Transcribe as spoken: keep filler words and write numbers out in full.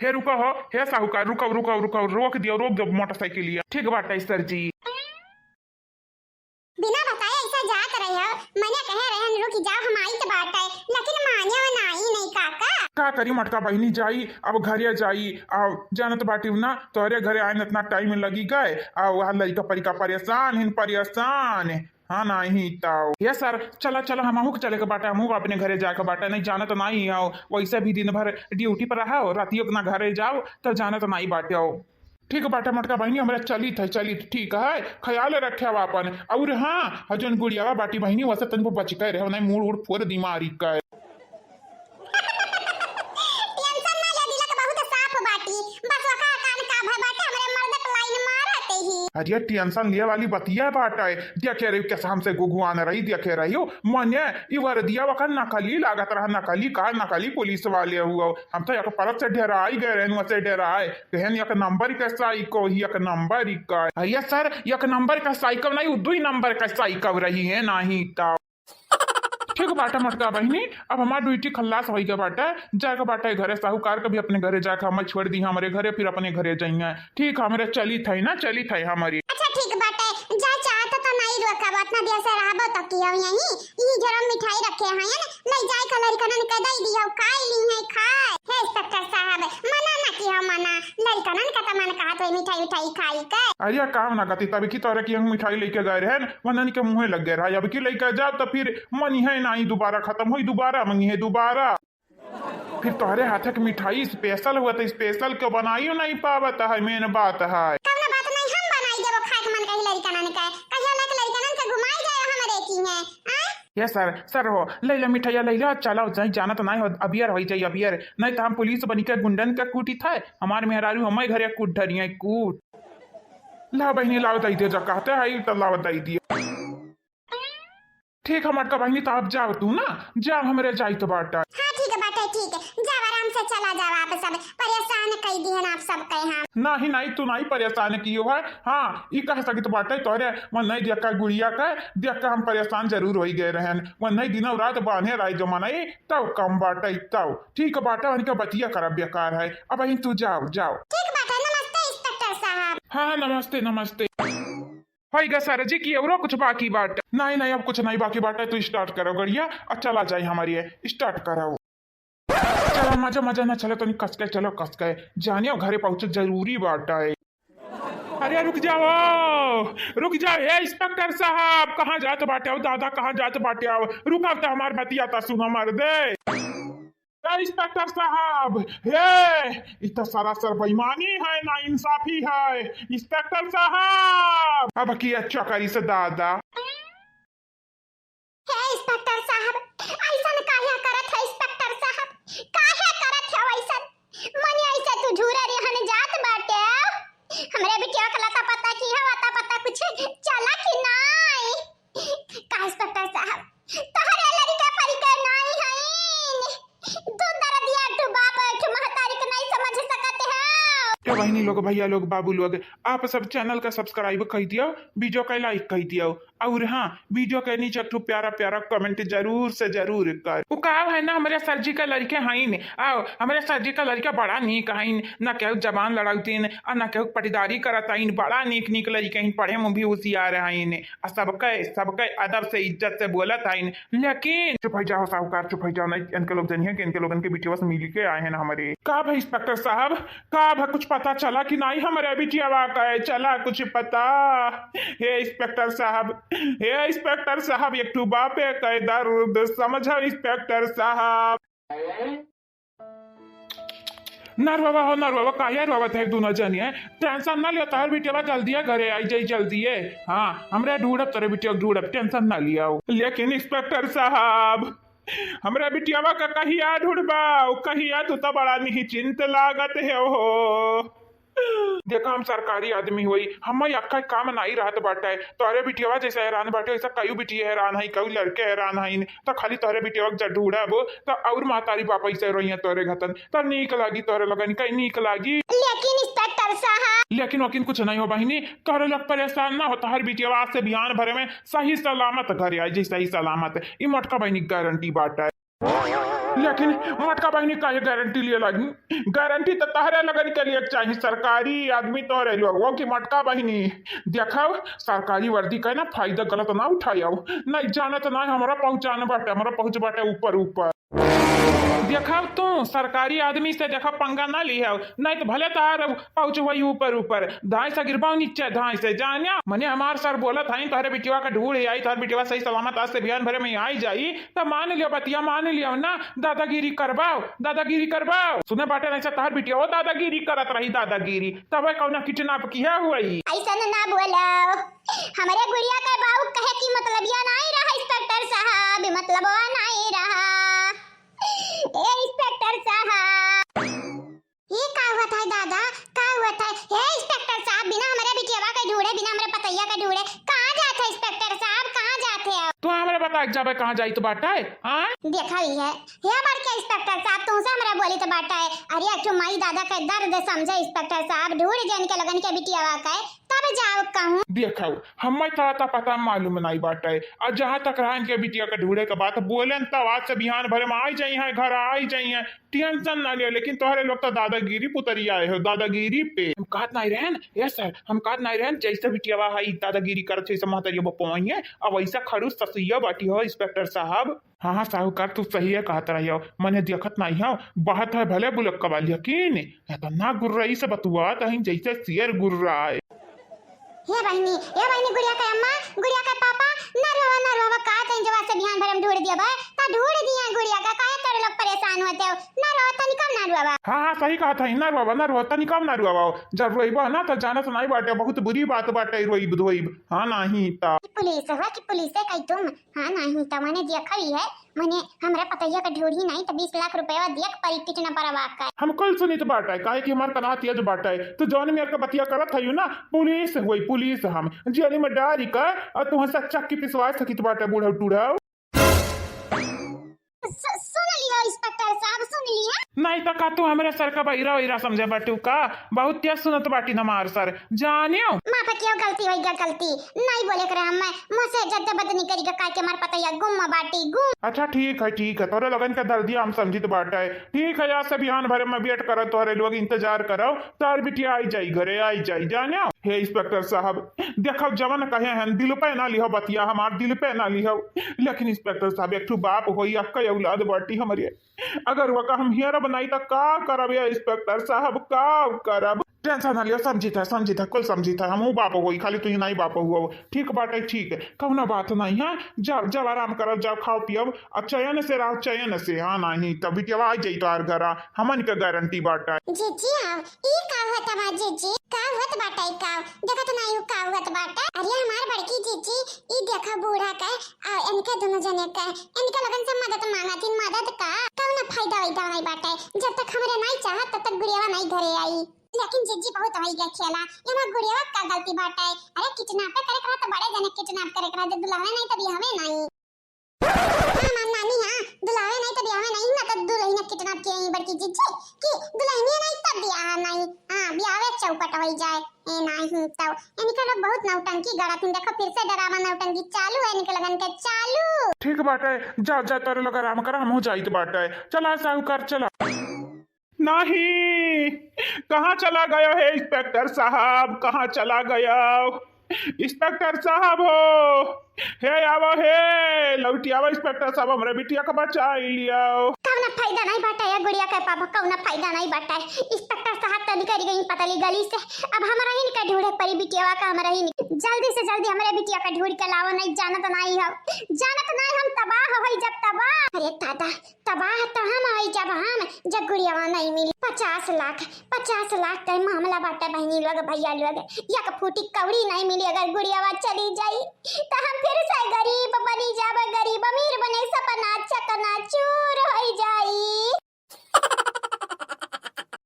हे रुको हो, हे साहूकार, रुको, रुको, रुको, रोक दियो, रोक दो मोटरसाइकिलिया। ठीक बाटे सर जी। बिना बताए ऐसा जात रहे हो, मने कहे रहन रुक जाओ, हम आइत बाटे, लेकिन माने वो नाई नहीं काका। का करी मोटका बहिनी, जाई अब घरे जाई, अब जानत बाटी ना तोहरे घरे आए इतना टाइम लगी गए, आ वहाँ लड़का परिका परेशान हिन परेशान। हाँ नहीं तो ये सर, चला चला, हमहू के चले के बाटे, हमहू के अपने घरे जाए के बाटे, नहीं जानत नहीं हो, वैसे भी दिन भर ड्यूटी पर रहो, रातियों के ना घरे जाओ तो जानत नहीं बाटे हो। ठीक बाटे मोटका बहिनी, हमरा चलित है, चलित, ठीक है, ख्याल रखे आपन। और हाँ, ह जौन गुड़ियावा बाटी बहिनी, वसे तनिको बच के रहे, नहीं मूड़ उड़ फोड़ दी मारी के। टेंशन ना ले, दिलक बहुत साफ बाटी, बस वका कान का भय बाटे, हमरे मर्द के लाइन मारत ही। अरे टेंशन लिए वाली बतिया बाटे, देखे रही कैसे हमसे गुगुआन रही, देखे रही हो, मने ई वर्दिया वका नकली लागत रहा, नकली का, नकली पुलिस वाले हुआ, हम तो एक परत से डेराई गए रहन, वसे डेराए। कहन एक नंबर के साइको ही, एक नंबर का। अरे सर, एक नंबर का साइको नहीं, उ दुई नंबर का साइको रही है, नहीं तो। ठीक बाटे मोटका बहिनी, अब हमार ड्यूटी खल्लास होई के बाटे, जाए के बाटे घरे, साहूकार के भी अपने घरे जाके हमें छोड़ दी, हमरे घरे, फिर अपने घरे जाइए। ठीक, हमरे चलित है ना, चलित है हमारी। अच्छा ठीक बाटे, जा चाहत तो नहीं रोकब, इतना देर से रहबो तो की हो यहीं, ई जरा मिठाई रखे हैं, ले जाए के लड़कनन के दे दियो, खाई ली है, खाए। हे इंस्पेक्टर साहब, मना ना किया, मना। लड़कनन का तो मन कहत होई मिठाई उठाई खाई के। अरे काम ना गति, तभी की तोरे की हम मिठाई लेके गए रहन, वनन के मुँहे लग गए रहा। अब की लेके जाओ तो फिर मन है ना ही दोबारा खत्म होई, दोबारा मंगी है दोबारा। फिर तोहरे हाथे के मिठाई स्पेशल हुआ तो स्पेशल के बनाइयो नहीं पावत है, मेन बात है। कौनो बात नहीं, हम बनाई देबो, खाए के मन कही लड़कनन के, कहिया लग लड़कनन के घुमाई जाए हमरे की है, आय? ये सर, सर हो, ले लो मिठाइया, ले लो, चलो, जाई, जानत नहीं हो, अबियर होई जाई, अबियर, नहीं तो हम पुलिस बनी के गुंडन के कूटी थे, हमार मेहरारू हमारे घरे कूट धरी है, कूट। ला बहिनी, लाओ, दई दे, जा कहते हैं, तो लाओ, दई दिए। ठीक है मोटका बहिनी, तो आप जाओ तू ना, जाओ, हमरे जाई तो बाटा। हाँ ठीक बाटे, ठीक, जाओ, आराम से चला जाओ, आप सब परेशान कई दिहन आप सब के हम। नहीं, नहीं, तू नहीं परेशान कियो है, हाँ, ई कह सकित बाटे, तोहरे मन नहीं देखा गुड़िया का, देख के हम परेशान जरूर होई गए रहन। मन नहीं दिनों रात बांधे रहे जो मनई, तब कम बाटे, तब ठीक बाटे, उनके बतिया करब बेकार है। अब अहीं तू जाओ, जाओ। ठीक बाटे, नमस्ते इंस्पेक्टर साहब। हाँ, हाँ, नमस्ते, नमस्ते। होई गा सर जी कि औरो कुछ बाकी बाटे? नहीं, नहीं, अब कुछ नहीं बाकी बाटे, तू start करो गड़िया और चला जाए हमारी है, start करो। चलो, मजा, मजा ना, चलो, तनी कस के चलो, कस के। जानियो, घरे पहुँचे जरूरी बाटे। अरे, रुक जाओ, रुक जाओ, हे इंस्पेक्टर साहब, कहाँ जात बाटे हो दादा, कहाँ जात बाटे हो? रुका तो हमार बतिया ता सुनो मर्दे। ए इंस्पेक्टर साहब, हे, इ तो सरासर बेईमानी है, नाइंसाफी है, इंस्पेक्टर साहब। अब की अच्छा करी से दादा। हे इंस्पेक्टर साहब, ऐसन काहे करत है इंस्पेक्टर साहब? काहे करत है ऐसन? मने ऐसे तू झूरे रहन जात बाटे? हमरे बिटिया के लता पता की है, अता पता कुछ चला कि नाई? का इंस्पेक्टर साहब, तोहरे लड़का परिका नाई हईन? दू दरदिया, एक ठो बाप, एक ठो महतारी के नाई समझ सकत है? तो बहिनी लोग, भैया लोग, बाबू लोग, आप सब channel का subscribe कई दियो, video का like कई दियो। और हाँ, video के नीचे एक ठो प्यारा प्यारा comment जरूर से जरूर कर। उ का है ना, हमरे सर जी का लड़के हईन, आओ, हमरे सर जी का लड़का बड़ा नीक हईन, ना केहू जबान लड़ाउतीन, आ ना केहू पटीदारी करत हईन, बड़ा नीक नीक लड़के हईन, पढ़े में भी होशियार हईन, आ सबके, सबके अदब से, इज्जत से बोलत हईन। लेकिन चुप हो जाओ साहूकार, चुप हो जाओ, नहीं इनके लोग जनिए कि इनके लोगन के बिटिया से मिल के आए हैं ना हमारे। का भाई इंस्पेक्टर साहब, का अब कुछ पता चला कि नाई हमरे बिटियावा के? चला कुछ पता? हे इंस्पेक्टर साहब, हे इंस्पेक्टर साहब, एक ठो बापे के दर्द समझो इंस्पेक्टर साहब। ना रोवा हो, ना रोवा, काहे रोवत है दोनों जनिए? Tension ना लियो, तोहर बिटियावा जल्दिए घरे आई जाई, जल्दिए। हाँ, हमरे ढूंढब, तोरे बिटिया ढूंढब, tension ना लियो। लेकिन इंस्पेक्टर साहब, हमरा बिटियावा का कहिया ढूंढबा? ओ कहिया, तू तो बड़ा निश्चिंत लागत है हो। देखा, हम सरकारी आदमी होई, हम अक्का काम नाई रहत बाटे। तोहरे बिटियावा जैसे हैरान बाटे, वैसे कई बिटिया हैरान है, कई लड़के हैरान हईन, तो खाली तोहरे बिटियावा के जब ढूंढब, तो और महतारी बाप ऐसे रोइया तोहरे घतन, तो नीक लागी तोहरे लोगन का, नीक लागी। लेकिन इंस्पेक्टर साहब। लेकिन वकिन कुछ नहीं हो बहिनी, तोहरे लोग परेशान ना हो, तोहर बिटियावा आज से बिहान भरे में सही सलामत घरे आई जाई, सही सलामत। ई मोटका बहिनी गारंटी बाटे। लेकिन मटका बहिनी काहे गारंटी लिए लागी? गारंटी त तहरे लगन के लिए चाही, सरकारी आदमी तोहरे लोग हो कि मटका बहिनी। देखो, सरकारी वर्दी का ना फायदा गलत ना उठायो, नहीं जानत ना हमरा पहुँचान बाटे, हमरा पहुँच बाटे ऊपर ऊपर। देखो तू सरकारी आदमी से देखो पंगा ना लिहो, नहीं तो भले तार पहुँच हुई ऊपर ऊपर, धाई से गिरबाओ नीचे धाई से, जान्या। मने हमार सर बोलत हईं तोहरे बिटिया के ढूंढ आई, तोहर बिटिया सही सलामत आज से बिहान भरे में आई जाई, त मान लियो बतिया, मान लियो ना, दादागिरी करबाओ, दादागिरी करबाओ। सुने बाटे नहीं से तोहर बिटिया वो दादागिरी करत रही, दादागिरी, तबे कौना किडनैप किहे हुई। ऐसन ना बोलो, हमरे गुड़िया के बाऊ कहे कि मतलबिया नहीं रहा इंस्पेक्टर साहब, मतलबवा नहीं रहा। ए इंस्पेक्टर साहब। ये का हुआ था दादा, का हुआ था? हे इंस्पेक्टर साहब, बिना हमरे बिटियावा के ढूंढे, बिना हमरे पतैया के ढूंढे कहाँ जात है इंस्पेक्टर साहब, कहाँ जात है? तू हमरे बता के जाबे कहाँ जाई तो बाटे, हाँ? देखा ही है, हे बड़के इंस्पेक्टर साहब, तुमसे हमरे बोली तो बाटे। अरे एक ठो माई दादा के दर्द समझे इंस्पेक्टर साहब, ढूंढ जन के लोगन के बिटियावा के, तब जाओ कहूँ। देखो, हमें तो अता पता मालूम नहीं बाटे। और जहाँ तक रहा इनके बिटिया के ढूंढे के बात, बोलेन तब आज से बिहान भरे में आई जाई है, घर आई जाई है, टेंशन ना लियो। लेकिन तोहरे लोग तो दादागिरी पुतरी आए हो, दादागिरी पे। हम कहत नहीं रहन, ए सर, हम कहत नहीं रहन, जैसे बिटियावा है दादागिरी करत है, ऐसे महतरिया बपवाइए। अब ऐसा खड़ूस ससुइया बाटी हो इंस्पेक्टर साहब। हाँ, हाँ, साहूकार, तू सही है कहत रही हो। मने देखत नहीं हो, बात है भले बुलक कबाल, यकीन है, इतना गुर्राई से बतुआत हईं, जैसे शेर गुर्राए। हे बहिनी, हे बहिनी, गुड़िया के अम्मा, गुड़िया के पापा, ना रोवा, ना रोवा, का तईं जवा से बिहान भरे में ढूंढ दिया बा, ता ढूंढ दिया गुड़िया का, काहे तोरे लोग परेशान होते हो? ना रोवा, तनिका ना रोवा। हाँ, हाँ, सही कहत हईं, ना रोवा, ना रोवा, तनिका ना रोवा। जब रोइबा ना, तो जानत नहीं बाटे, बहुत बुरी बात बाटे, रोइब धोइब। हाँ, नहीं ता। पुलिस हुआ कि पुलिस है कही तुम? हाँ, नहीं, त मने देखा ही है, मने हमरा पतैया के ढूंढी नहीं त बीस लाख रुपया दिया के परी किडनैपरवा के। हम कुल सुनित बाटे, काहे कि हमार कना तेज बाटे। तू जौन मेर के बतिया करत हयू ना, पुलिस हुई, पुलिस हम जेल में डारी का, और तुहसे चक्की पिसवा सकित बाटे, बूढ़ा टूढ़ा। सु-, सुन लियो इंस्पेक्टर साहब, सुन लियो। नहीं तो का तू हमरे सर का बहिरा वहिरा समझे बाटू का? बहुत तेज सुनत बाटी हमार सर, जानियो। माफ कियो, गलती होई गया, गलती। नहीं बोले करे हम, मुँह से जद्दे बदनी करी का, काहे के मार पतैया गुम बाटी, गुम। अच्छा ठीक है, ठीक है, तोरे लोगन के दर्दिया हम समझित बाटे। ठीक है, आज से बिहान भरे में वेट करो, तोरे लोग इंतजार करो, तार बिटिया आई जाई घरे, आई जाई, जानियो। हे इंस्पेक्टर साहब, देखो जवन कहे हैं, दिल पे ना लिहो बतिया, हमार दिल पे ना लिहो। लेकिन इंस्पेक्टर साहब, एक ठो बाप होई, अक्का औलाद बाटी हमरे। अगर वका हम हियरब नाई त का करब या इंस्पेक्टर साहब, का करब? टेंशन ना लियो, समझित है, समझित है, कुल समझित है, हमहू बाप होई, खाली तू ही नाई बाप हुआ। ठीक बाटे, ठीक है, कौनो बात नहीं है। जाओ, जाओ, आराम करब, जाओ, खाओ पियब, आ चैन से रहो, चैन से। हाँ, नहीं, तब बिटिया आ जाई तोहार घरा, हमन के गारंटी बाटे। जीजी, आओ, ई का होत बा जीजी? का होत बाटे का? देखत नाही हूँ का होत बाटे? अरे हमार बड़की जीजी, ई देखा बूढ़ा के, आ, इनके दोनों जने के, इनके लगन से मदद मांगत ही, मदद का? कौनो फायदा वायदा नहीं बाटे। जब तक हमरे नहीं चाहत, तब तक गुड़ियावा नहीं घरे आई। लेकिन जीजी बहुत वही गया खेला, एमा गुड़ियावा का गलती बाटे? अरे किडनैप करे करा तो बड़े जने किडनैप करे करा, जब दुल्हवे नहीं तो बियाहवे नहीं। हाँ, हमार नानी, हाँ, दुल्हावे नहीं तो ब्याहवे नहीं, ना तो दुल्हनिया किडनैप किए ही बड़की जीजी, कि दुल्हनिया नहीं तब ब्याह नहीं, हाँ, ब्याहवे चौपट होई जाए। ए नहीं तो, इनके लोग बहुत नौटंकी गढ़त हैं, देखो फिर से डरावा नौटंकी चालू है, इनके लगन के चालू। ठीक बाटे, जा, जा, तोरे लोग आराम करा, हमहू जाइत बाटे। चला साहूकार, चला। नहीं, कहाँ चला गयो हे इंस्पेक्टर साहब, कहाँ चला गयो? इंस्पेक्टर साहब हो, हे आवो हे, लौटी आवो इंस्पेक्टर साहब, हमरे बिटिया के बचाई लियो। कौनो फायदा नहीं बाटे या गुड़िया के पापा, कौनो फायदा नहीं बाटे। इंस्पेक्टर साहब तो निकल गई पतली गली से, अब हमरा ही निकल ढूंढे परी बिटिया का, हमरा ही निकल। जल्दी से जल्दी हमरे बिटिया का ढूंढ के लावो, नहीं जानत नहीं हो, जानत नहीं हम तबाह होई जब तबाह। अरे दादा, तबाह त हम होई जब हम, जब गुड़ियावा नहीं मिली। पचास लाख, पचास लाख के मामला बाटे बहनी लोग, भैया लोग, एक फूटी कौड़ी नहीं मिली अगर गुड़ियावा चली जाई।